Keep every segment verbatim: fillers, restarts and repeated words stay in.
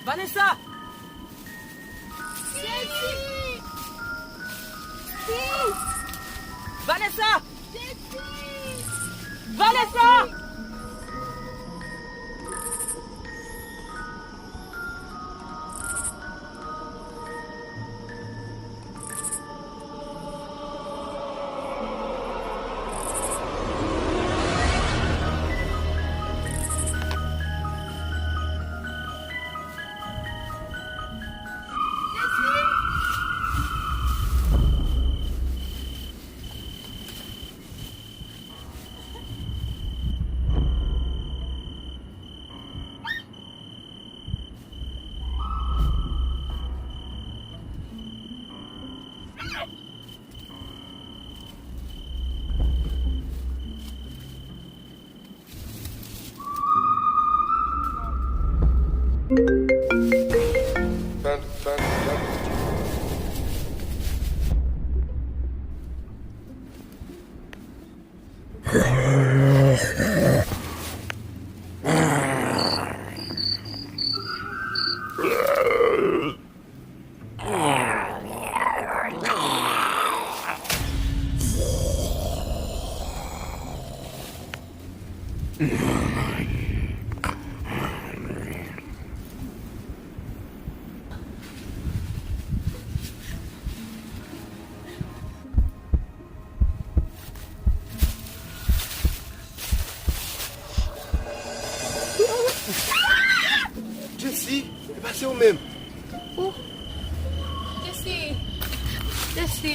Vanessa! Jezi! Jezi! Vanessa! Jezi! Vanessa! Jesi, e pa se ou menm? Jesi, Jesi,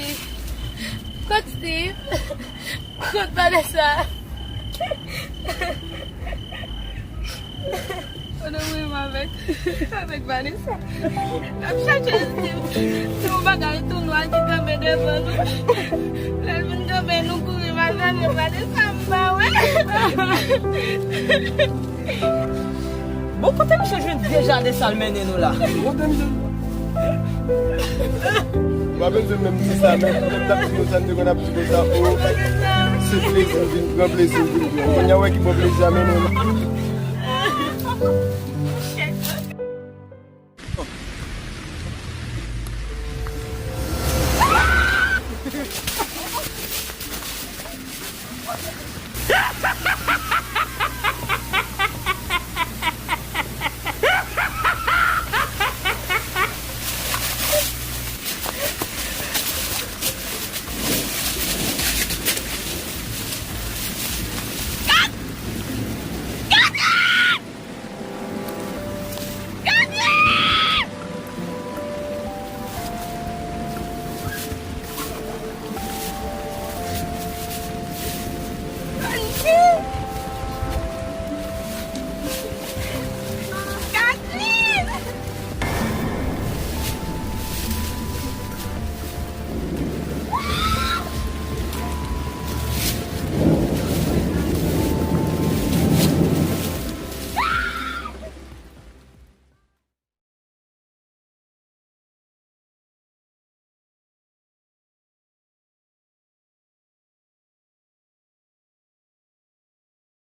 kot Steve? Kot Vanessa? Kote mwen menm avèk, avèk Vanessa? N ap chache Steve. Se yon bagay tou nwa ki kanpe devan nou. Lè l vin kanpe, nou kouri, m al chache Vanessa, m pa wè. Bon, kote misye jwenn vye jaden sa l mennen nou la? Kote misye? M pa bezwen menm di sa, men lè m t ap di nou sa, m te konn ap di konsa, o, se plezi m vin pran, plezi m vin pran. Kounye a, w wè ki bò plezi a mennen m.